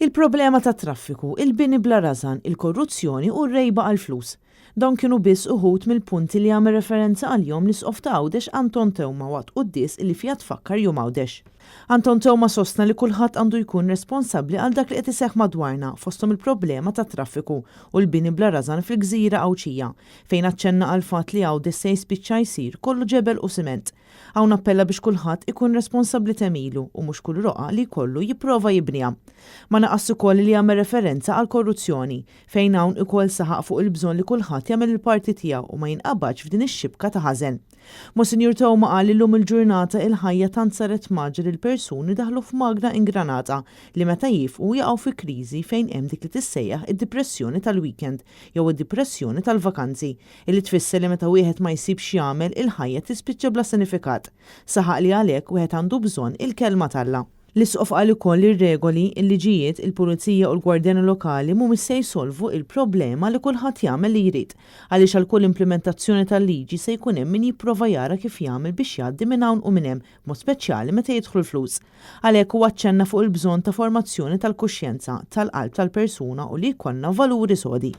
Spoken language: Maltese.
Il-problema tat-traffiku, il-bini bla rażan, il-korruzzjoni u r-rgħiba għall-flus. Dawn kienu biss uħud mill-punti li għamel referenza għalihom l-Isqof ta' Għawdex Anton Teuma waqt quddies li fiha tfakkar Jum Għawdex. Anton Teuma sostna li kulħadd għandu jkun responsabbli għal dak li qed iseħħ madwarna fosthom il-problema tat-traffiku u l-bini bla rażan fil-gżira Għawdxija fejn aċċenna għall-fatt li Għawdex se jispiċċa jsir kollu ġebel u siment. Hawn appella biex kulħadd ikun responsabbli t'għemilu u mhux kull roqgħa li jkollu jipprova jibniha. Ma naqasx ukoll li jagħmel referenza għall-korruzzjoni, fejn hawn ukoll saħaq fuq il-bżonn li kulħadd jagħmel il-parti tiegħu u ma jinqabadx f'din ix-xibka ta' ħażen. Monsinjur Theuma qal li llum il-ġurnata il-ħajja tant saret mgħaġġla li l-persuni daħlu f'magna ingranata li meta jiefqu jaqgħu fi kriżi fejn hemm dik li tissejjaħ id-dipressjoni tal-weekend jew id-dipressjoni tal-vakanzi Illi tfisser li meta wieħed ma jsibx x'jagħmel, il-ħajja tispiċċa bla sinifikat. Saħaq li għalhekk wieħed għandu bżonn il-Kelma t'Alla. L-Isqof qal ukoll li r-regoli, il-liġijiet, il-pulizija u l-gwardjani lokali mhumiex se jsolvu il-problema li kulħadd jagħmel li jrid, għaliex għal kull implimentazzjoni tal-liġi se jkun hemm min jipprova jara kif jagħmel biex jgħaddi minn hawn u minn hemm, b'mod speċjali meta jidħlu l-flus. Għalhekk huwa aċċenna fuq il-bżonn ta' formazzjoni tal-kuxjenza, tal-qalb tal-persuna u li jkollna valuri sodi.